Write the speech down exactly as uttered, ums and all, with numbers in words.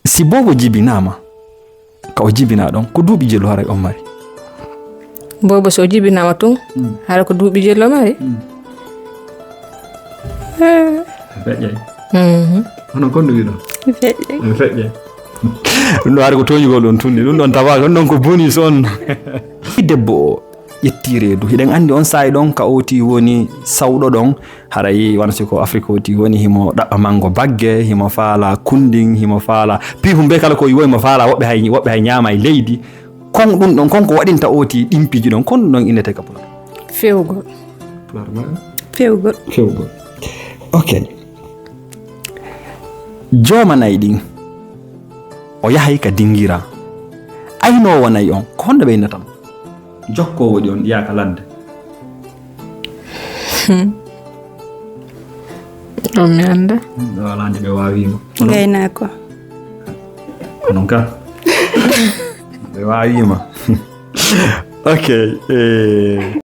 Si boobo jibinaama, ka o jibinaa ɗon, ko duuɓi jelu haray on mari? Boobo, so o jibinaama tun, hara ko duuɓi jelu o mari? Feƴƴay. Hono kon ɗum wiɗo? Feƴƴay. Feƴƴay. Ɗum ɗo hari ko tooñugol ɗon tunni. Ɗum ɗon tawa, ɗum ɗon ko bonus on. Debbo o ƴetti reedu. Hiɗen anndi on saa'i ɗon ka ooti woni sawɗo ɗon. Haray wano si ko Afrik ooti woni himo ɗaɓɓa mango bagge, himo faala kundin, himo faala piihun be kala ko yiwo himo faala, woɓɓe hay, woɓɓe hay ñaama e leydi. Kon ɗum ɗon, kon ko waɗinta ooti ɗimpiiji ɗon, kon ɗum ɗon innete ka pulaar? Fewgol. Pulaar ma? Fewgol. Fewgol. Ok. Jooma nayi ɗin, o yahay ka dingira. Aynoowo nayi on, ko honno ɓe innata mo? Jokkoowo ɗi on, yaaka ladde. On mi annda. Ɗo alaa nde ɓe waawiima. Gaynaako. Ko non ka. Ɓe waawiima. Ok. Eh.